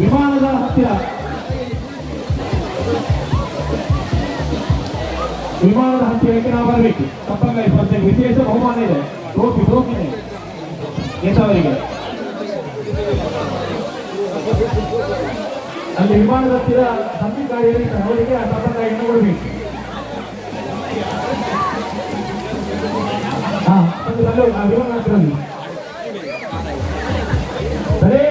ವಿಮಾನದ ಹತ್ತಿರ, ವಿಮಾನದ ಹತ್ತಿರಕ್ಕೆ ನಾವು ಬರಬೇಕು. ಕಪ್ಪಂಗಾಯಿ ಸ್ಪರ್ಧೆಗೆ ವಿಶೇಷ ಬಹುಮಾನ ಇದೆ. ಟ್ರೋಫಿ, ಟ್ರೋಫಿ ಇದೆ ಗೆದ್ದವರಿಗೆ. ಅಲ್ಲಿ ವಿಮಾನದ ಹತ್ತಿರ ಸಂದೀಪ್ ಗಾಡಿಯಲ್ಲಿ ಅವರಿಗೆ ಆ ಕಪ್ಪಂಗಾಯಿಯನ್ನು ಕೊಡಬೇಕು. ಹಾ, ಅಲ್ಲಿ ಆ ವಿಮಾನ ಹತ್ತಿರ ಹೋಗಿ. ಸರಿ,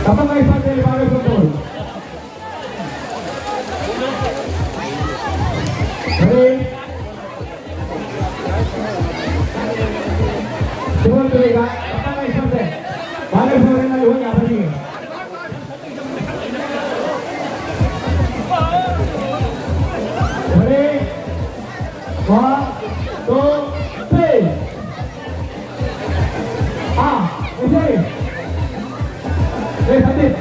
ಕಪ್ಪಂಗಾಯಿ ಸ್ಪರ್ಧೆಯಲ್ಲಿ ಭಾಗವಹಿಸುವಂತವರು ಸರಿ. ಶಿವಂತರು ಈಗ ಕಪ್ಪಂಗಾಯಿ ಸ್ಪರ್ಧೆ ಭಾಗವಹಿಸುವವರೆಲ್ಲ ಹೋಗಿ ಆ ಬದಿಗೆ. ಸರಿ, 1, 2, 3. ಹಾ, ವಿಜಯ್, ಏ ಸಂದೀಪ್,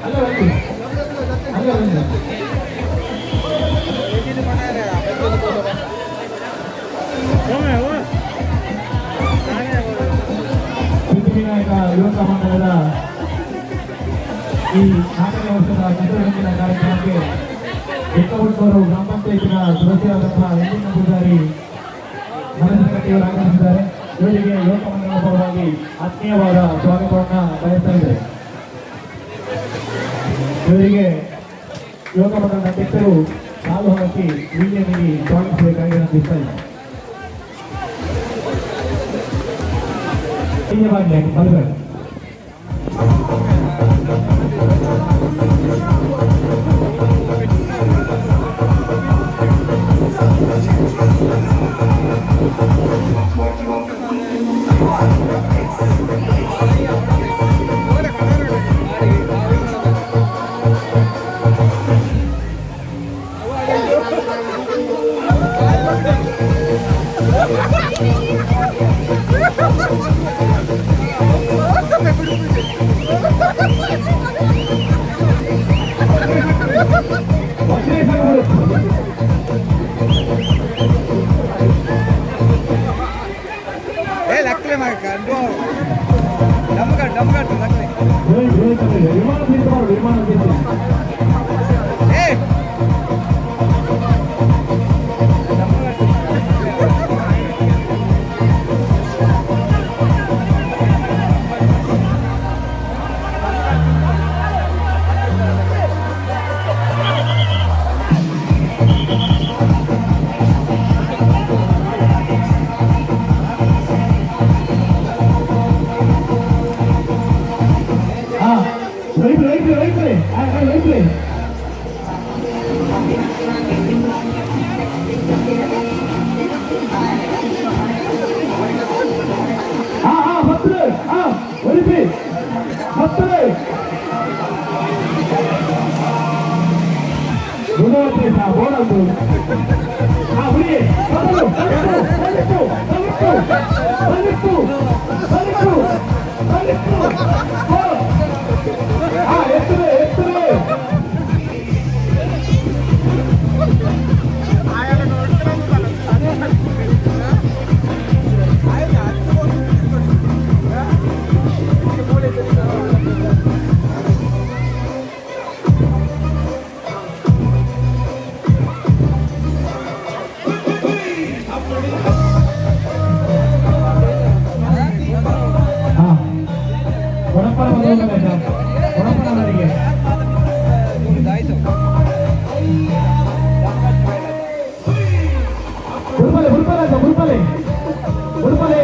ಅಲ್ಲೇ ಬನ್ನಿ, ಅಲ್ಲೇ ಬನ್ನಿ. ಸಿದ್ಧಿವಿನಾಯಕ ಯುವಕ ಮಂಡಲದ ಈ 4ನೇ ವರ್ಷದ ಚಿತ್ರರಂಗಿನ ಕಾರ್ಯಕ್ರಮಕ್ಕೆ ಚಿಕ್ಕಹುಟ್ಟೂರು ಗ್ರಾಮ ಪಂಚಾಯತಿನ ಸದಸ್ಯರಾದಂತಹ ವೆಂಕಣ್ಣ ಪೂಜಾರಿ ಮನಸ್ಸಿನಕಟ್ಟಿಯವರು ಆಗಮಿಸಿದ್ದಾರೆ. ಇವರಿಗೆ ಯುವಕ ಮಂಡಲದ ಪರವಾಗಿ ಆತ್ಮೀಯವಾದ ಸ್ವಾಗತವನ್ನ ಬಯಸ್ತಾ ಇದ್ದಾರೆ. ಇವರಿಗೆ ಯುವಕ ಮಂಡಲದ ಅಧ್ಯಕ್ಷರು ಶಾಲು ಹಾಕಿ ವೀಳ್ಯ ನೀಡಿ ಸ್ವಾಗತಿಸಬೇಕಾಗಿ ವಿನಂತಿಸ್ತಾ ಇದ್ದಾರೆ. ಬರಬೇಕು. ಏ ಲಕ್ಲೆ ಮಗ ಕಂಡು ಡಮ್ ಡಮ್ ಕಟ್ಟು ಲಕ್ಲೆ. ವಿಮಾನ ತೀರ್ಥ ಮಾಡು, ವಿಮಾನ ತೀರ್ಥ. ಏ ಡಮ್ ಕಟ್ಟು. ಹಾ, ರೈಟ್ ರೈಟ್ ರೈಟ್ ರೈಟ್. ಹಾ ಹಾ, ಹತ್ತು. ಹಾ, ಒಲಿಪಿ 10. ಗುಣವತ್ತೆ ಬೋನದ್ದು. ಹಾ, ಹುಡಿ 10, 18, 18, 18, 18, 18. ಹಾ, ಎತ್ತರೆ, ಎತ್ತರೆ. ಹಾ, ಕೊಡಪ್ಪನ ಬಂದವರಲ್ಲ, ಕೊಡಪ್ಪನವರಿಗೆ. ಆಯ್ತು. ಉಡುಪಲೆ, ಉಡುಪಲೆ ಅಂತ, ಉಡುಪಲೆ, ಉಡುಪಲೆ.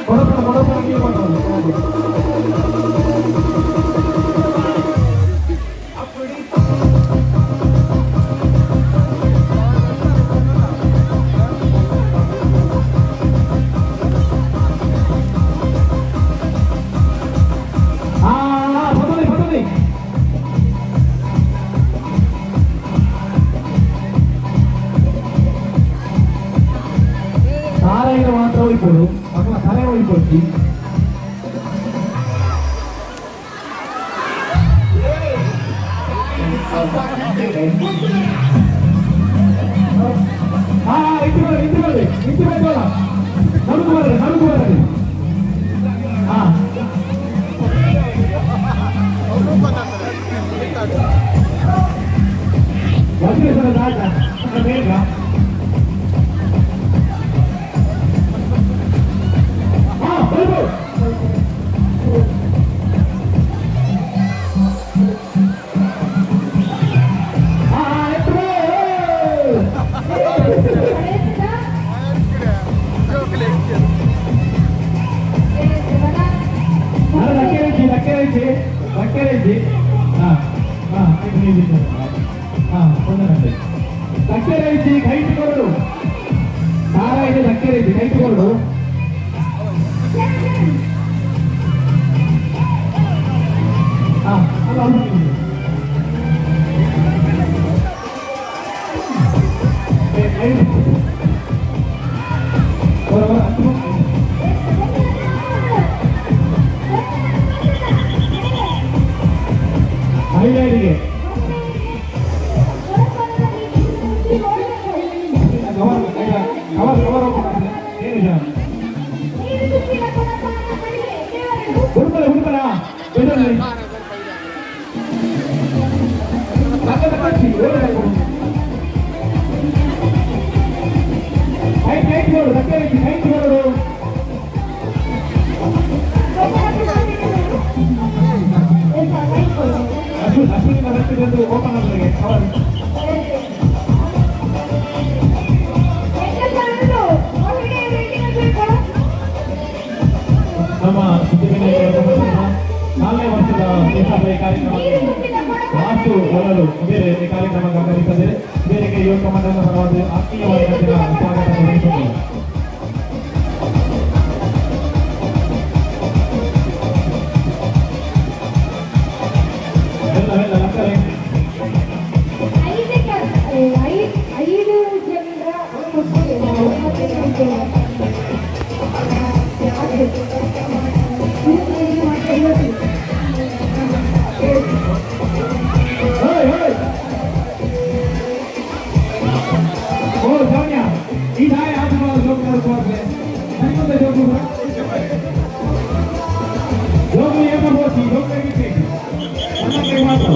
ಕೊಡಪ್ಪನ, ಕೊಡಪ್ಪನ ನೀರು ಬಂದವರು. ಹಾ ಹಾ, ಬದಲಿ, ಬದಲಿ. ತಾರಾಯಿನ ಮಾತ್ರ ಒಯ್ಬೋದು, ಮಕ್ಕಳ ತಲೆ ಒಯ್ಕೊಳ್ತಿ. ಹಾ, ಇಂತಿ ಬರ್ರಿ, ಇಂತಿ ಬರ್ರಿ, ಇಂತಿ ಬರ್ರಿ. ನಡುಕು ಬರ್ರಿ, ನಡುಕು ಬರ್ರಿ. ಇಜ್ಜಿ, ಸಕ್ಕರೆ ಇಜ್ಜಿ. ಹಾ ಹಾ ಆಯ್ತು. ಹಾ, ಒಂದೇ ಸಕ್ಕರೆ ಇಜ್ಜಿ, ಕೈಟ್ ಕೊರಡು. ಖಾರ ಇದೆ, ಸಕ್ಕರೆ ಇಜ್ಜಿ, ಕೈಟ್ ಕೊರಡು. ಹಾ, ಅಲ್ಲ, ಅಲ್ಲ. ಮಹಿಳೆಯರಿಗೆ cover cover cover ಏನು ಜನ ಹುಡುಕಲ ಹುಡುಕಲ ಕೈ ಕೈ ಕೊಡು, ಸಕ್ಕರೆ ಕೈ ಕೊಡು. ಅಶ್ವಿನಿ ಹತ್ತಿರದ್ದು ಓಪನ್ ಆಗ್ತದೆ ಕವರ್. ನಮ್ಮ ಸಿದ್ಧಿವಿನಾಯಕ 4ನೇ ವರ್ಷದ ದೇಶಾಭಯ ಕಾರ್ಯಕ್ರಮಕ್ಕೆ ವಾಸು ಹೊರಲು ಬೇರೆ ಈ ಕಾರ್ಯಕ್ರಮಕ್ಕೆ ಆಗಮಿಸಿದರೆ ಬೇರೆಗೆ ಯುವಕ ಮಂಡಲದ ಪರವಾಗಿ ಆತ್ಮೀಯವಾಗಿ ಸ್ವಾಗತ ಬಯಸುತ್ತೇವೆ. ಎಲ್ಲ ಎಲ್ಲ ಲಕ್ಕರೆ. ಐದು ಜನರ ಹೋಯ್ ಹೋಯ್ ಓ ಸೌನ್ಯ, ಈ ದಾಯ ಆತ್ಮ ಜೋಕ್ ಮಾಡ್ಕೋದ್ರೆ ನನಗೊಂದು ಜೋಕು ಜೋಕು ಏನ ಬೋಸಿ ಜೋಕ್ ಆಗಿತ್ತು ನನ್ನ ಕೈ ಮಾತ್ರ.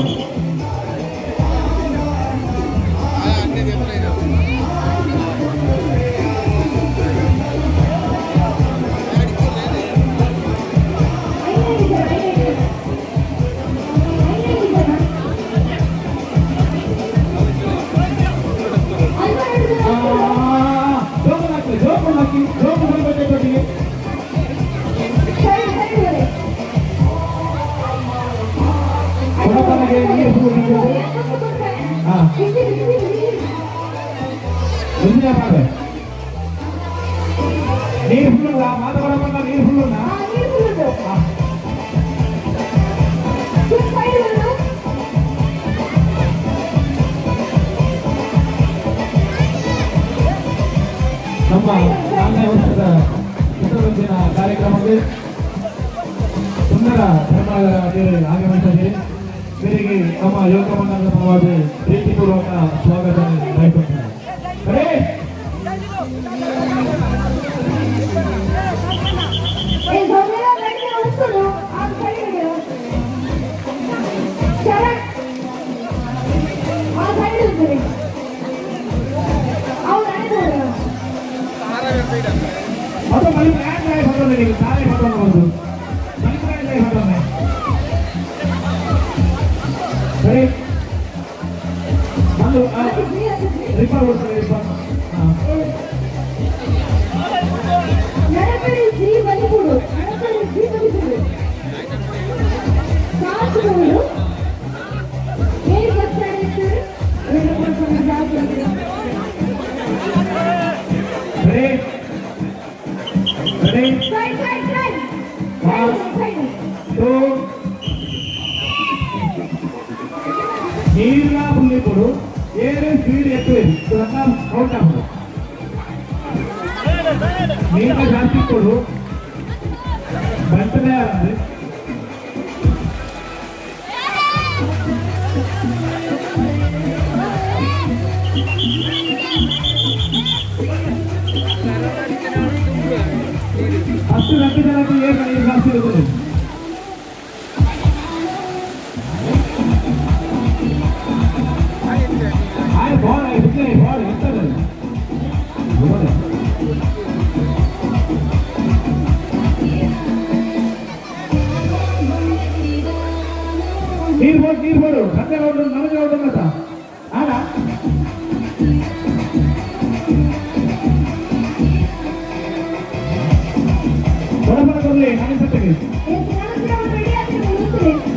ಜೋಕು ಹಾಕಿ, ಜೋಕು ಹಾಕಿ, ಜೋಕು ಸ್ವಲ್ಪ ಜೊತೆಗೆ. ಕೊಡತನಗೆ ನೀರು ಹೂವು. ಹಾ, ಮುಂದಿನ ಮಾಡ ನೀರು ಫುಲ್ಲ ಮಾತಾಡೋಣ, ನೀರು ಫುಲ್ಲ. ನಮ್ಮ 4ನೇ ವರ್ಷದ ಚಿತ್ರರಂಜನ ಕಾರ್ಯಕ್ರಮಕ್ಕೆ ಸುಂದರ ಧರ್ಮನಗರ ಬೇರೆ ಆಗಮಿಸಿದ್ದೀರಿ. ಬೇರೆಗೆ ನಮ್ಮ ಯುವಕ ಮಂಡಲದ ಪರವಾಗಿ ಪ್ರೀತಿಪೂರ್ವಕ ಸ್ವಾಗತ ಬಯಸುತ್ತೇನೆ. ಅರೇ ಅದು ಮಳಿ ಮ್ಯಾನ್ ಬಂದ್ರೆ ನೀವು ತಾನೇ ಬಂದು ಒಂದು ಮಳಿ ಬಂದ್ರೆ ಸರಿ ಒಂದು ರಿಪರ್ ಕೊಡ್ತಾರೆ, ರಿಪರ್. ಹಾಂ, ನಡಕಡಿ ಶ್ರೀ ಬಲಿಕೂಡು, ನಡಕಡಿ ಶ್ರೀ ಬಲಿಕೂಡು ಕಾಸುಗಳು ಏರ್ bus ready ready side side side side. Two ನೀರಿನ ಪುಲ್ಲಿಕೊಡು ಏರು ಸ್ಪೀಡ್ ఎక్కువ ಕೌಂಟ್ ಆಗ್ಬೋದು. ನೀರಿನ ಜಾಸ್ತಿ ಕೊಡು ಬಂತನೇ. ಫಸ್ಟ್ 2 ಜನಕ್ಕೆ ಏನು ನೀರು ಜಾಸ್ತಿ ಇರ್ತದೆ. ಆಯ್ ಬಾಲ್ ಆಯ್ ಬಿಟ್ಟೆ ಬಾಲ್ ಇರ್ತದೆ. ನೀರು ಬೋಡು, ನೀರು ಬೋಡು. ಸಂಜೆ ಹೊರಡು, ನಮಗೆ ಹೊರಡು ಅಂತ ಆಡ. ಬಡಬಡ ಕೊರ್ಲೆ ಗಣೇಶತ್ತಿಗೆ. ಎಸ್, ಗಣೇಶ ರೆಡಿ ಆಗ್ತದೆ.